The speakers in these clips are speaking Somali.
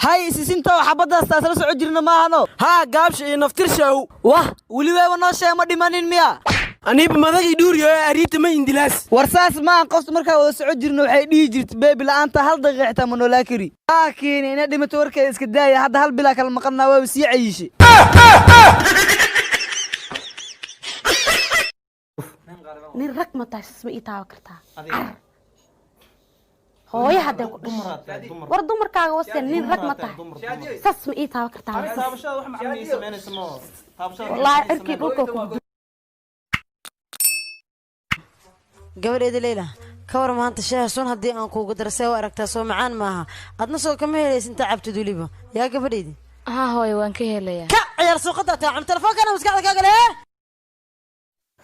Hay, isisinta oo xabadaas taasla soco jirna maahano. Haa, gaabsha iyo naftirshaw. Wah, weli weeba noo sheeg, ma dhimanin miya? Aniiba madagii dhuuriyo ee ariita ma indilaas. War saas maahan. Qofta markaa wada soco jirna waxay dhihi jirta, "Baby, la'aanta hal daqiiqa xitaa ma noolaa kari." Laakiin ina dhimato warkeeda iska daaya. Hadda hal bilaa kala maqannaa, waaba sii cayishay. Nin rag ma tahay? Sas ma ii taaban kartaa? Car hooyo hadday ku dhashay. War dumarkaaga wase. Nin rag ma tahay? Sas ma ii taaban kartaa? Wallaahi cirkii dhulka ku. Gabadheeda Leyla, ka war maanta shaaha sun haddii aan kuugu daro, see u aragtaa? Soo macaan maaha? Adna soo kama helaysa intaa cabtid weliba yaa gabadheedi? Haa hooyo, waan ka helayaa. Ka ciyaar suuqada taa cun telefoonkana maskaxda kaa gale.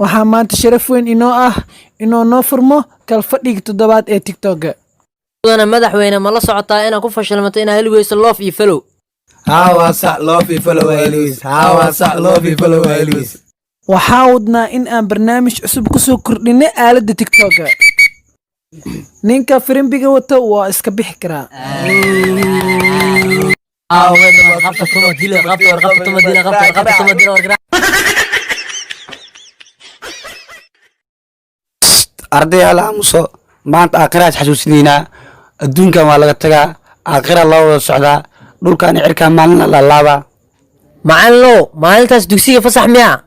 Waxaa maanta sharaf weyn inoo ah inuu noo furmo kalfadhiga toddobaad ee TikTok-ga. Mudane madaxweyne, ma la socotaa inaad ku fashilmato inaad heli weyso love iyo follow? Haa, waa sax, love iyo follow waa heliis. Haa, waa sax, love iyo follow waa heliis. Waxaa wadnaa in aan barnaamij cusub kusoo kordhinay aaladda TikTok-ga. Ninka firimbiga wata waa iska bixi karaa. Qabta tuma dila, qabta, war qabta tuma dila, qabta, war qabta tuma dila, war garaac. Ardayaal, aamuso. Maanta aakhiraas xasuusinaynaa. Adduunkan waa laga tagaa, aakhira loo wada socdaa. Dhulkan iyo cirkaan maalin la laalaabaa. Macalinow, maalintaas dugsiga fasax miya?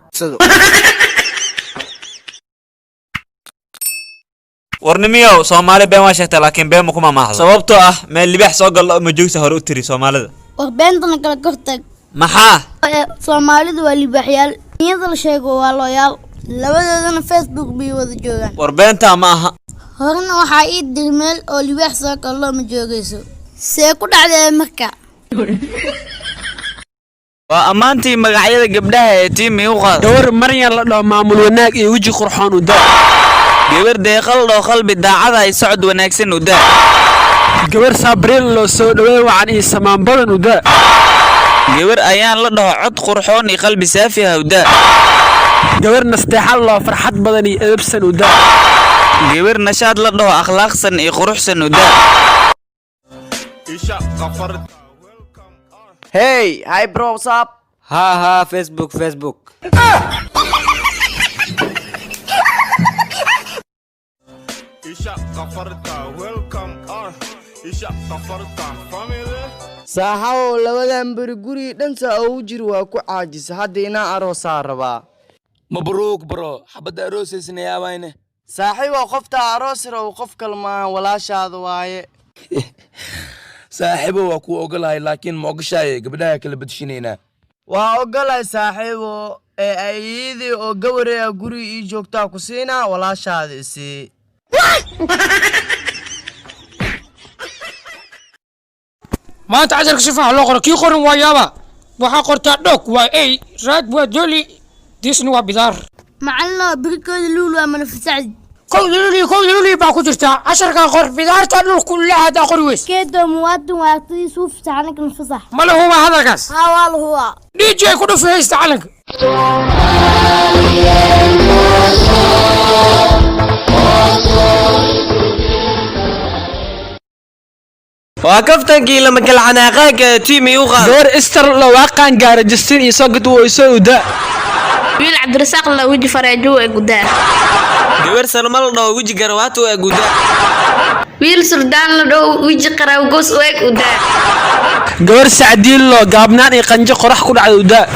Warnimiyow, Soomaali been waa sheegtaa, laakiin been ma kuma maahdo, sababtoo ah meel libaax soo gallo ma joogta hore u tiri Soomaalida. War beentana kala kortag. Maxaa? Ee, Soomaalidu waa libaaxyaal, niyada la sheego waa looyaal, labadoodana Facebook bay wada joogaan. War beentaa ma aha. Horena waxaa ii dir meel oo libaax soo gallo ma joogayso, see ku dhacdee marka? Waa ammaantii magacyada gabdhaha ee tiimi u qaad. Gabar Maryan la dhaho maamul wanaag iyo weji qurxoon u daa. Gabar Deeqal dhoo qalbi daacada ay socod wanaagsan u daa. Gabar Saabriin loo soo dhaweyn wacan iyo samaan badan u daa. Gabar Ayaan la dhaho cod qurxoon iyo qalbi saafi ah u daa. Gabar Nasteexal loo farxad badan iyo edebsan u daa. Gabar Nashaad la dhaho akhlaaqsan iyo quruxsan u daa. Hey, hi bro, what's up? Ha ha, Facebook, Facebook. Saaxabow, labadan beri gurigii dhansa ugu jir waa ku caajisa. Hadda inaa aroosaa rabaa. Mabruuk bro, xabadda aroosaysan yaabayne. Saaxiibow, qoftaa aroos raw qof kale maahan, walaashaada waaye. Saaxiibo, waa kuu ogolahay, laakiin ma ogashaaye gabdhaha kala badshinaynaa? Waa ogolahay saaxiibo, ee ayeeyadii oo gabaraya guriga ii joogtaa ku siinaa, walaashaada isii. Maanta casharka si fiican loo qoro. Kii qorin waa yaaba. Waxaa qortaa: dhog waa ey, raad waa doli, diisna waa bidaar. Macalinow, birikooda luul waa manafasacdi. Kowda luliyo, kowda luliyo baa ku jirtaa casharkaa. Qor bidaarta dhulku la haddaa qori weys. Keedoo muwaadin waa artadiis uu fasax, anagana fasax. Ma la hubaa hadalkaas? Haa, waa la hubaa. DJ ku dhufi haysta calanka. Waa kaftankii lama kala xanaaqaanka ee tiimi u qaad. Gabar Istar loo waa qaangaara Justin iyo soo gad weyso u daa. Wiil Cabdirasaaq la weji fareejo ee gudaa. Gabar Salma la dhaho weji garawaatu ee gudaa. Wiil Suldaan la dhow weji qaraawgoos u eg udaa. Gabar Sacdiin loo gaabnaan iyo qanjo qorax ku dhacda u daa.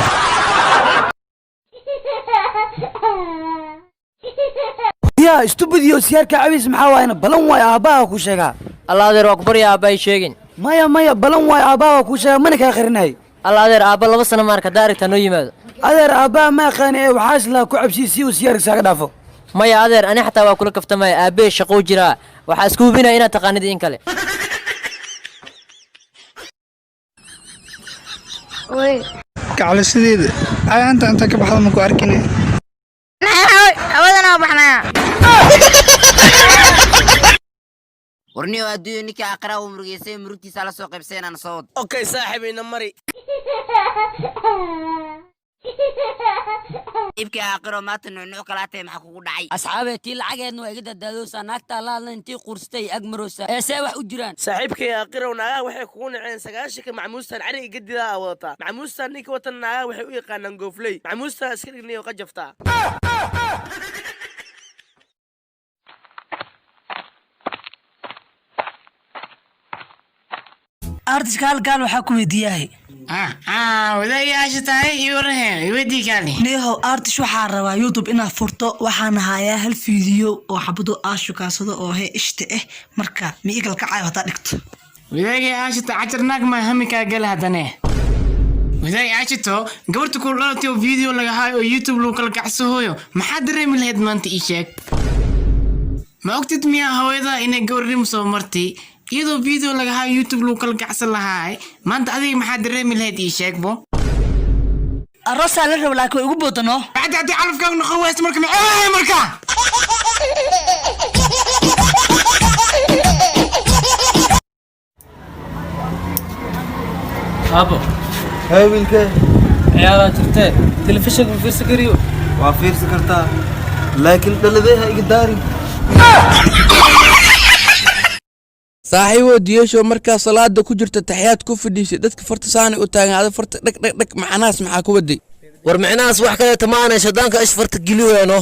Yaa istubidiyo siyaarka cabiis, maxaa waayna? Balan waayo, aabbaha ku sheegaa. Alla adeer, waa ku barya, aabba ay sheegin. Maya, maya, balan waayo, aabbaha waa ku sheegaa, mana kaa qarinay. Alla adeer, aabba 2 sano maarka haddaa aragtaa noo yimaado. Adeer, aabbaha ma aqaani ee waxaa islaa ku cabsii si uu siyaarka saaga dhaafo. Maya adeer, ani xataa waa kula kaftamaya. Aabbee shaqou jiraa, waxaa isku hubinaya inaad taqaanid in kale. Gacalisideeda ayaanta inta ka baxda ma ku arkine. Hawadana baxnaya. Warniyo, adduunyo ninkii aakhira uu murugeysay, murugtiisa la soo qaybsay inaan soo wado. Okay saaxiib, ina mari. Ibkii aakhiro maanta nuucnuuc kalaatay, maxaa kugu dhacay? Asxaabee, tii lacageedna waa iga dadaadoosaa, naagtaa la hadla intii qursatay ag maroosaa ee see wax u jiraan. Saaxiibkay aaqirow, naagaha waxay kugu naceen 90-ka macmuustan cariga gedidaa aa wadataa. Macmuustan ninka watan naagaha waxay u yaqaanaan goofley. Macmuustan iska dhignayo qajaftaa. Artiska halkaan waxaa ku weydiiyahay. Wadaagayaasha tahay iyo warahe iweydii kaali. Niyahow artish, waxaa rabaa YouTube inaad furto. Waxaan hayaa hal fiidiyo oo xabado aashukaasado oo he ishta ah, marka ma igal kacayo hadaa dhigto? Wadaagayaashata cajar naag ma hamikaa gala haddane. Wadaag aashito, gabarta ku dhalatay oo video laga hayo oo YouTube lagu kala kacsahooyo, maxaa dareemi lahayd maanta? Ii sheeg, ma ogtid miyaa hooyada inay gabar rim soo martay iyadoo video laga hayo YouTube lagu kala kacsan lahaay? Maanta adiga maxaa dareemi lahayd? Ii sheegbo. Aroosaa la rabo, laakiin way igu boodano. Bacdi haddii calafkaagu noqon waysto, marka maxaa marka? Aabo. Hee wiilkee. Ciyaaraa jirtee, telefishinka ma fiirsan kariyo? Waa fiirsan kartaa, laakiin dhaladee ha iga daarin. Saaxiibow diyesho, markaa salaada ku jirta taxiyaad ku fadhiisay, dadka farta saanay u taagan, ada farta dhag dhag dhag, macnahaas maxaa ku waday? War micnahaas wax kaleeta ma aanay shaydaanka ish farta geli weyno.